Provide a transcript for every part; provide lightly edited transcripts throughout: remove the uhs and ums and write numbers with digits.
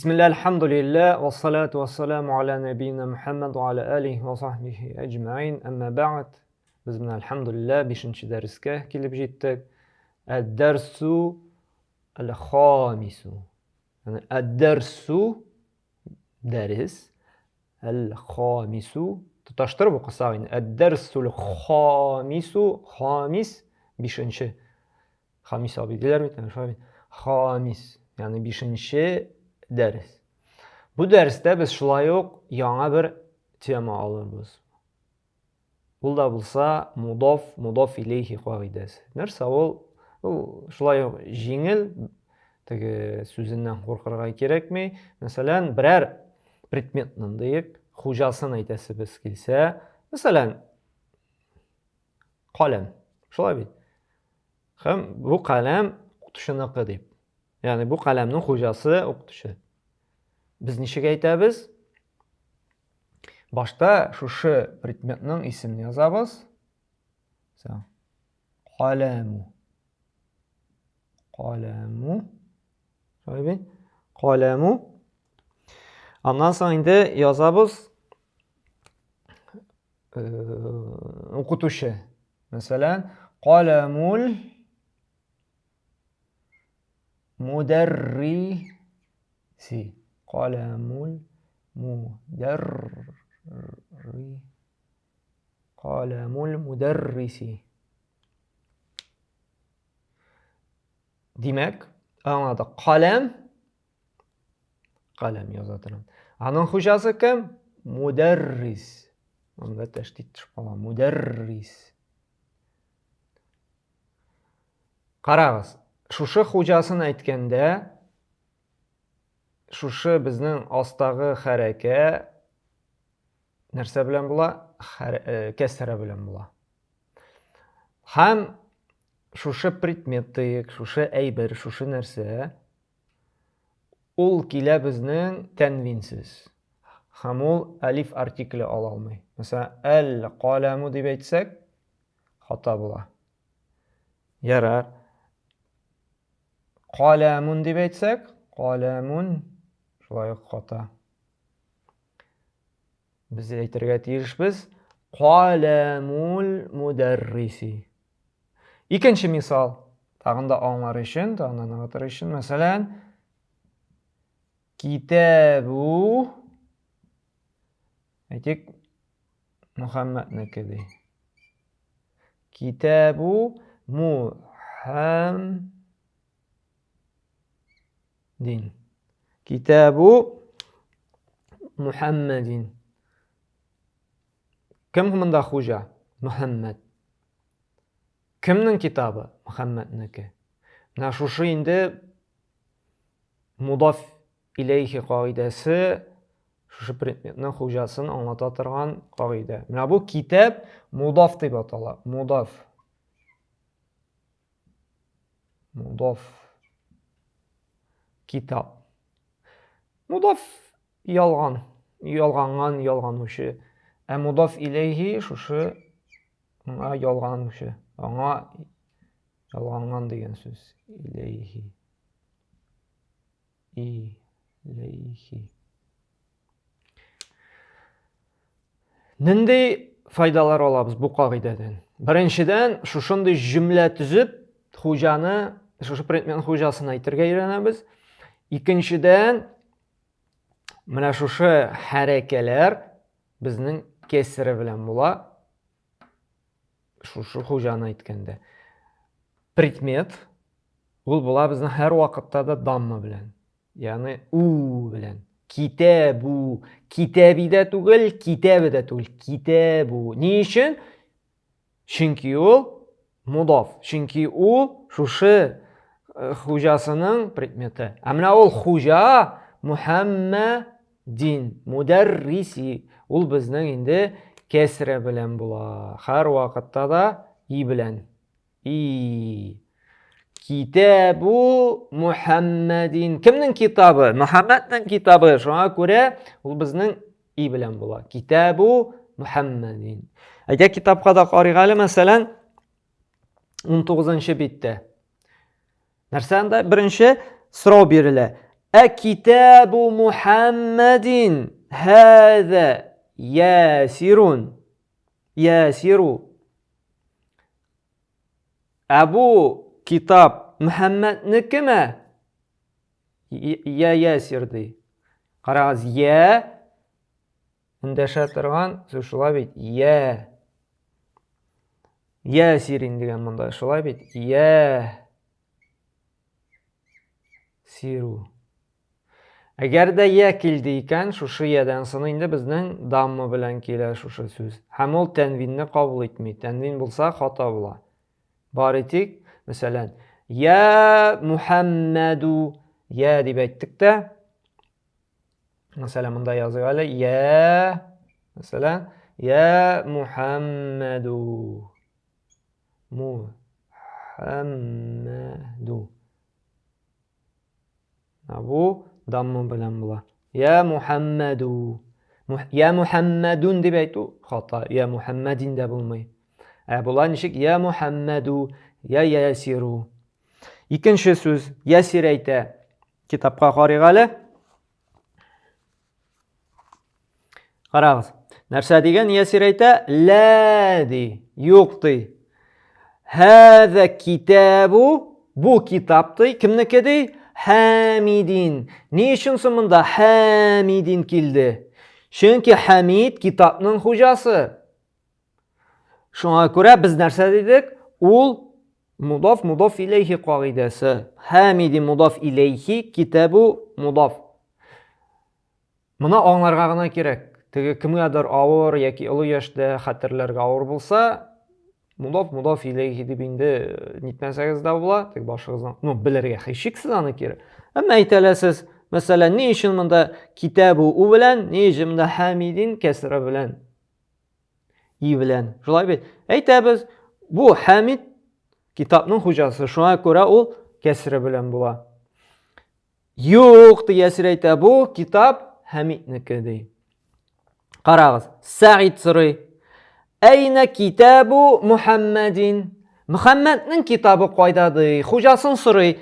Бисмилла, альхамдулилля, вассалату вассаламу аля нәбиина Мухаммад ва аля алихи ва сахбихи әҗмәин, әмма бәгъд. Без менә альхамдулилля 5 дәрескә килеп җиттек. Әд-дәрсу әл-хамису. Ягъни әд-дәрсу дәрес, әл-хамису тоташтырып укысак инде. Әд-дәрсул хамису, хамис бишенче. Хамис абый диләр бит, шулай бит. Хамис, ягъни бишенче дәрес. Бу дәрестә без шулай ук яңа бер тема алырбыз. Ул да булса мудоф, мудоф илейхи кагыйдәсе. Нәрсә ул? Ул шулай ук җиңел, теге сүзеннән куркырга кирәкми. Мәсәлән, берәр предметның диек, хуҗасын әйтәсебез килсә, мәсәлән, каләм. Шулай бит. Һәм бу каләм укытучыныкы дип. Ягъни бу каләмнең хуҗасы укытучы. Без ничек әйтәбез? Башта шушы предметның исемен язабыз. Каләму. Каләму. Шулай бит? Каләму. Аннан соң инде язабыз укытучы. Мәсәлән, каләмул мударриси. Каләмул мударри. Каләмул мударриси. Димәк, аңладык. Каләм Каләм яза торам. Аның хуҗасы кем? Мударрис. Монда тәшдид төшеп кала. Мударрис. Карагыз, шушы хуҗасын әйткәндә, шушы безнең астагы хәрәкә нәрсә белән була? Э, кәсрә белән була. Һәм шушы предмет диек, шушы әйбер, шушы нәрсә Ул килә безнең тәнвинсез. Һәм ул әлиф артикле ала алмый. Мәсәлән, әл каләму дип әйтсәк, хата була. Ярар. Каләмун дип әйтсәк, каләмун шулай ук хата. Без әйтергә тиешбез каләмул мударриси. Икенче мисал, тагын да аңлар өчен, тагын да ныгытыр өчен, мәсәлән, китабу әйтик, Мөхәммәднеке ди. Китабу Мухаммадин. Китабу Мухаммадин. Кем монда хуҗа? Мөхәммәд. Кемнең китабы? Мөхәммәднеке. Менә шушы инде мудаф иләйхи кагыйдәсе шушы предметның хуҗасын аңлата торган кагыйдә. Менә бу китап мудаф дип атала. Мудаф. Мудаф. Китап. Мудаф ялган, ялганган, ялганучы. Ә мудаф иләйһи шушы моңа ялганучы, аңа ялганган дигән сүз. Иләйһи. Иләйһи. Нинди файдалар алабыз бу кагыйдәдән? Беренчедән, шушындый җөмлә төзеп, хуҗаны, шушы предметның хуҗасын әйтергә өйрәнәбез. Икенчедән, менә шушы хәрәкәләр безнең кесре белән була. Шушы хуҗаны әйткәндә. Предмет ул була безнең һәр вакытта да дамма белән. Ягъни у белән. Китәбу, китәби дә түгел, китәбе дә түгел, китәбу. Ни өчен? Чөнки ул мудоф, чөнки ул шушы э, хуҗасының предметы. Ә менә ул хуҗа Мухаммадин, мударриси, ул безнең инде кәсрә белән була. Һәр вакытта да и белән. И. Китабу Мухаммадин. Кемнең китабы? Мухаммадның китабы. Шуңа күрә ул безнең и белән була. Китабу Мухаммадин. Әйдә китапка да карыйк әле, мәсәлән, 19 биттә. Нәрсә анда? Беренче сорау бирелә. Ә китабу Мухаммадин һәзә ясирун. Ясиру. Ә бу китап Мөхәммәднекеме? Я ясир ди. Карагыз, я эндәшә торган сүз шулай бит. Я. Ясирин дигән монда шулай бит. Я. Сиру. Әгәр дә я килде икән, шушы ядән соң инде безнең дамма белән килә шушы сүз. Һәм ул тәнвинне кабул итми. Тәнвин булса хата була. Бары тик, мәсәлән, я Мухаммаду, я дип әйттек тә, мәсәлән, монда языйк әле, я, мәсәлән, я Мухаммаду. Мухаммаду. Бу дамма белән була. Я Мухаммаду. Я Мухаммадун дип әйтү хата. Я Мухаммадин дә булмый. Ә була ничек? Я Мухаммаду, я Ясиру. Икенче сүз Ясир әйтә. Китапка карыйк әле. Карагыз. Нәрсә дигән Ясир әйтә? Лә ди. Юк ди. Һәзә китабу бу китап ди. Кемнеке ди? Хәмидин. Ни өчен соң монда Хәмидин килде? Чөнки Хәмид китапның хуҗасы. Шуңа күрә без нәрсә дидек? Ул мудaf мудaf иләйхи кагыйдәсе. Хәмиди мудaf иләйхи китабу мудaf. Моны аңларга гына кирәк. Теге кемгәдер авыр яки олы яшьтә хәтерләргә авыр булса, мудaf мудaf иләйхи дип инде э, нитмәсәгез дә була, тик башыгыздан, ну, белергә һичшиксез аны кирәк. Әмма әйтә аласыз, мәсәлән, ни өчен монда китабу у белән, ни өчен монда хәмидин кәсра белән и белән. Шулай бит. Әйтәбез, бу Хәмид китапның хуҗасы. Шуңа күрә ул кәсре белән була. Юк, ди Ясир әйтә, бу китап Хәмиднеке ди. Карагыз, Сәид сорый. Әйнә китабу Мухаммадин? Мөхәммәднең китабы кайда ди? Хуҗасын сорый.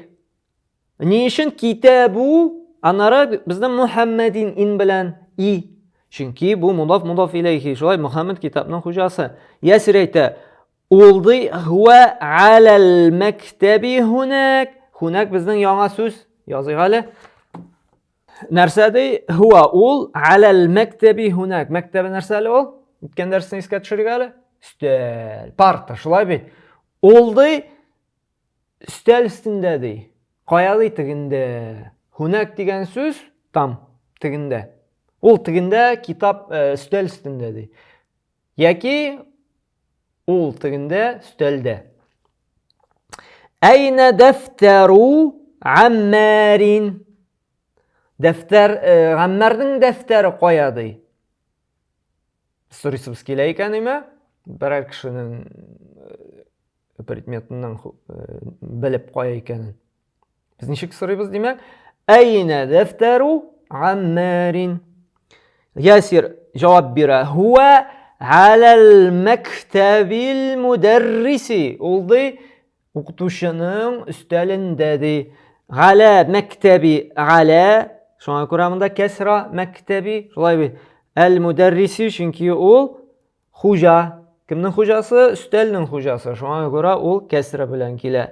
Ни өчен китабу? Аннары безнең Мухаммадин ин белән и. Чөнки бу мудаф мудаф иләйхи. Шулай Мухаммад китапның хуҗасы. Ясир әйтә, Ул ди, хуа аләл мәктәби хунак. Хунак безнең яңа сүз. Языйк әле. Нәрсә ди? Хуа ул аләл мәктәби хунак. Мәктәбе нәрсә әле ул? Үткән дәресне искә төшерик әле. Өстәл, парта, шулай бит. Ул ди, өстәл өстендә ди. Кая ди тегендә? Хунак дигән сүз там, тегендә. Ул тегендә китап э, өстәл өстендә ди. Яки ул тегендә өстәлдә. Әйнә дәфтәру Аммарин. Дәфтәр, э, Аммарның дәфтәре кая ди? Сорыйсыбыз килә икән име? Берәр кешенең э, предметыннан э, белеп кая икәнен. Без ничек сорыйбыз, димәк? Әйнә дәфтәру Аммарин. Ясир җавап бирә. Хуа алал мәктәбил мударриси. Ул ди укытучының өстәлендә ди. Галя мәктәби галя. Шуңа күрә монда кәсра мәктәби. Шулай бит. Әл мударриси чөнки ул Хуҗа. Кемнең хуҗасы? Өстәлнең хуҗасы. Шуңа күрә ул кәсра белән килә.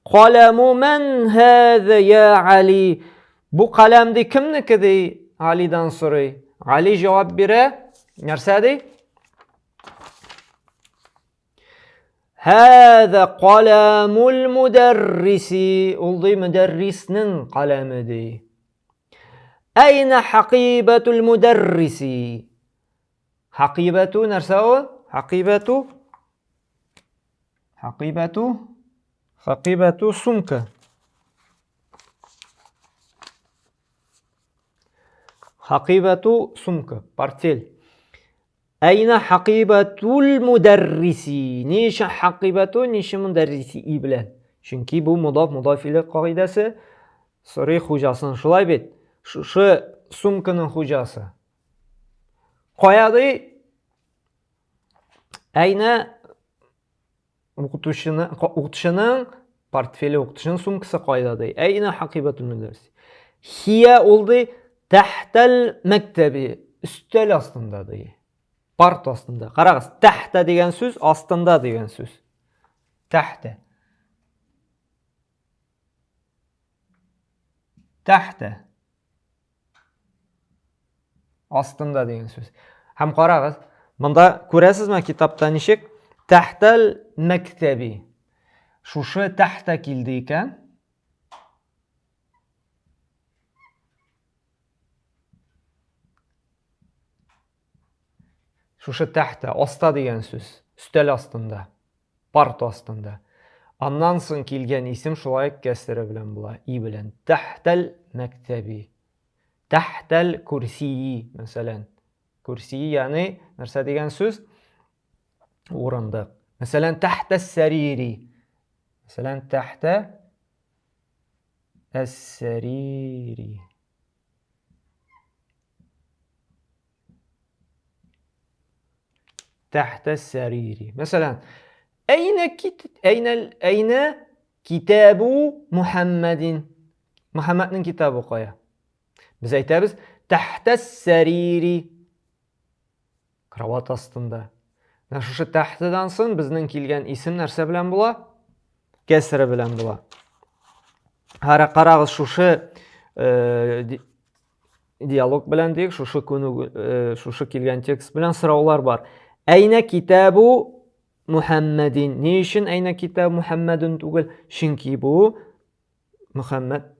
Каләму мән һәзә я Али? Бу каләм ди кемнеке ди? Алидан сорый. Али җавап бирә. Нәрсә ди? Һәзә каләмул мударриси. Ул ди мөдәрриснең каләме ди. Әйнә хакибәтул мударриси? Хакибәту нәрсә ул? Хакибәту Хакибәту Хакибәту сумка. Хакибәту сумка, портфель. Әйна хакибәтул мударриси. Ни өчен хакибәту, ни өчен мударриси и белән? Чөнки бу мудаф мудаф илә кагыйдәсе сорый хуҗасын. Шулай бит. Шушы сумканың хуҗасы. Кая ди? Әйнә укытучыны, укытучының портфеле, укытучының сумкасы кайда ди? Әйнә хакибатул мөдәррис. Хия ул ди тәхтәл мәктәби, өстәл астында ди. Парт астында. Карагыз, тәхтә дигән сүз астында дигән сүз. Тәхтә. Тәхтә. Астында дигән сүз. Һәм карагыз, монда күрәсезме китапта ничек? Тәхтәл мәктәби. Шушы тәхтә килде икән. Шушы тәхтә, аста дигән сүз, өстәл астында. Парта астында. Аннан соң килгән исем шулай ук кәсре белән була, и белән. Тәхтәл мәктәби. Тәхтәл курсии, мәсәлән. Курсии, ягъни нәрсә дигән сүз? Урындык. Мәсәлән, тәхтә сәрири. Мәсәлән, тәхтә әс-сәрири. Тәхтә сәрири. Мәсәлән, әйнә кит, әйнә, әйнә китабу Мухаммадин. Мухаммадның китабы кая? Без әйтәбез, тәхтә сәрири. Кровать астында. Менә шушы тәхтәдән соң безнең килгән исем нәрсә белән була? Кәсре белән була. Хара карагыз шушы э, диалог белән диек, шушы күнегү, э, шушы килгән текст белән сораулар бар. Әйнә китабу Мухаммадин. Ни өчен әйнә китабу Мухаммадин түгел? Чөнки бу Мухаммад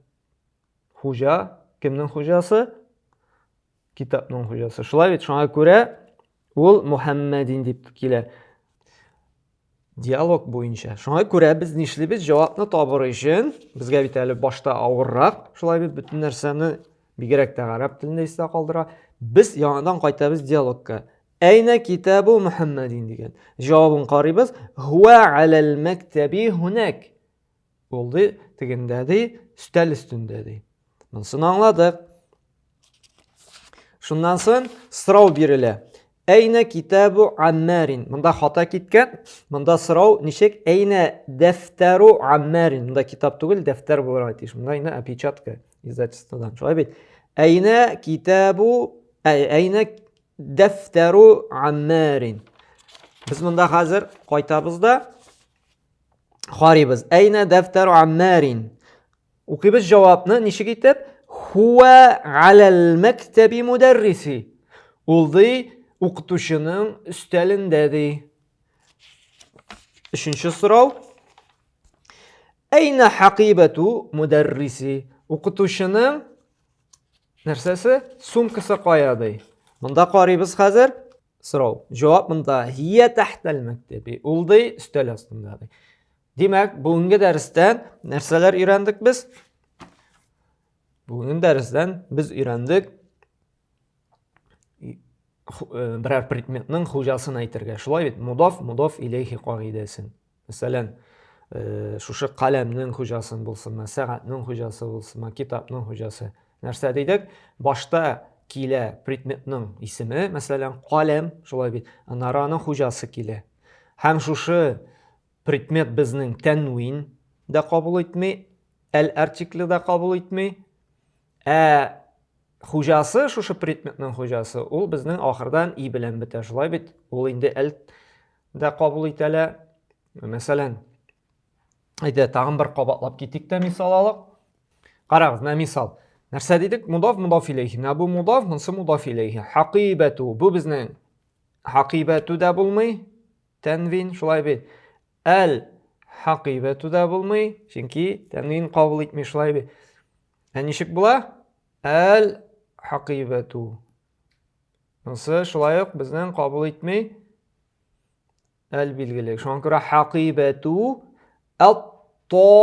хуҗа, кемнең хуҗасы? Китапның хуҗасы. Шулай бит, шуңа күрә ул Мухаммадин дип килә. Диалог буенча. Шуңа күрә без нишлибез? Җавапны табыр өчен, безгә бит әле башта авыррак, шулай бит, бөтен нәрсәне бигрәк тә гарәп телендә истә калдыра. Без яңадан кайтабыз диалогка. Әйнә китабу Мухаммадин дигән. Җавабын карыйбыз. Хуа алал мәктәби хунак. Ул ди, тегендә ди, өстәл өстендә ди. Монысын аңладык. Шуннан соң сорау бирелә. Әйнә китабу Аммарин. Монда хата киткән. Монда сорау ничек? Әйнә дәфтәру Аммарин. Монда китап түгел, дәфтәр булырга тиеш. Монда инде опечатка издательстводан. Шулай бит. Әйнә китабу әйнә дәфтәру Аммарин. Без монда хәзер кайтабыз да карыйбыз. Әйнә дәфтәру Аммарин. Укыйбыз җавапны ничек итеп? Хуа алал мәктәби мударриси. Ул ди укытучының өстәлендә ди. Өченче сорау. Әйнә хакибату мударриси? Укытучының нәрсәсе? Сумкасы кая ди? Монда карыйбыз хәзер. Сорау. Җавап монда һия тәхтәл мәктәби. Ул ди өстәл астында ди. Димәк, бүгенге дәрестән нәрсәләр өйрәндек без? Бүгенге дәрестән без өйрәндек э, берәр предметның хуҗасын әйтергә. Шулай бит, мудав, мудав илейхи кагыйдәсен. Мәсәлән, э, шушы каләмнең хуҗасын булсынмы, сәгатьнең хуҗасы булсынмы, китапның хуҗасы. Нәрсә дидек? Башта килә предметның исеме, мәсәлән, каләм, шулай бит. Аннары аның хуҗасы килә. Һәм шушы Предмет безнең тәнвин дә кабул итми, әл артикле дә кабул итми. Ә хуҗасы, шушы предметның хуҗасы, ул безнең ахырдан и белән бетә. Шулай бит, ул инде әл дә кабул итәлә. Мәсәлән, әйдә, тагын бер кабатлап китик тә мисал алып. Карагыз, менә мисал. Нәрсә дидек? Мудав, мудав иләйхи. Менә бу мудав, монысы мудав иләйхи. Хакыйбәту. Бу безнең хакыйбәту да булмый, Тәнвин, шулай бит. Әл хакыйбәту да булмый, чөнки тәнвин кабул итми, шулай бит. Ә ничек була? Әл хакыйбәту. Монысы шулай ук безнең кабул итми әл билгеле. Шуңа күрә хакыйбәту ат-талиби.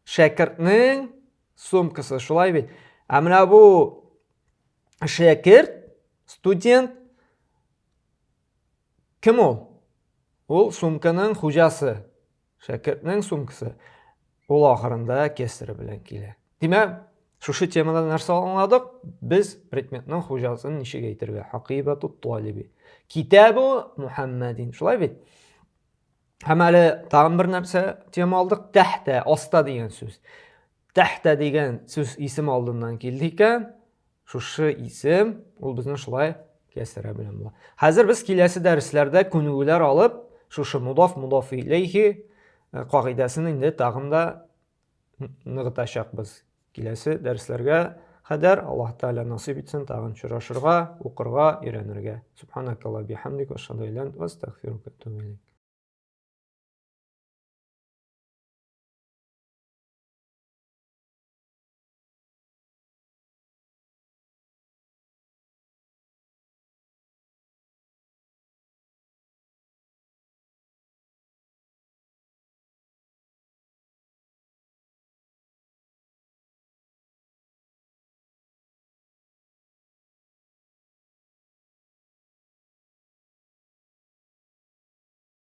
Шәкертнең сумкасы, шулай бит. Ә менә бу шәкерт, студент Кем ул? Ул сумканың хуҗасы. Шәкертнең сумкасы. Ул ахырында кесарь белән килә. Димәк, шушы темадан нәрсә аңладык? Без предметның хуҗасын ничек әйтергә? Хакыйбату талиби. Китабу Мухаммадин. Шулай бит? Һәм әле тагын бер нәрсә тема алдык. Тәхтә, аста дигән сүз. Тәхтә дигән сүз исем алдыннан килде икән, шушы исем ул безнең шулай кәсрә белән була. Хәзер без киләсе дәресләрдә күнегүләр алып, шушы мудаф, мудаф иләйхи э, кагыйдәсен инде тагын да ныгытачакбыз. Киләсе дәресләргә кадәр Аллаһ Тәгалә насыйп итсен тагын очрашырга, укырга, өйрәнергә. Субханакалла бихамдик ва ашһаду ан ла илаһа илля анта астагфирука ва атубу илейк.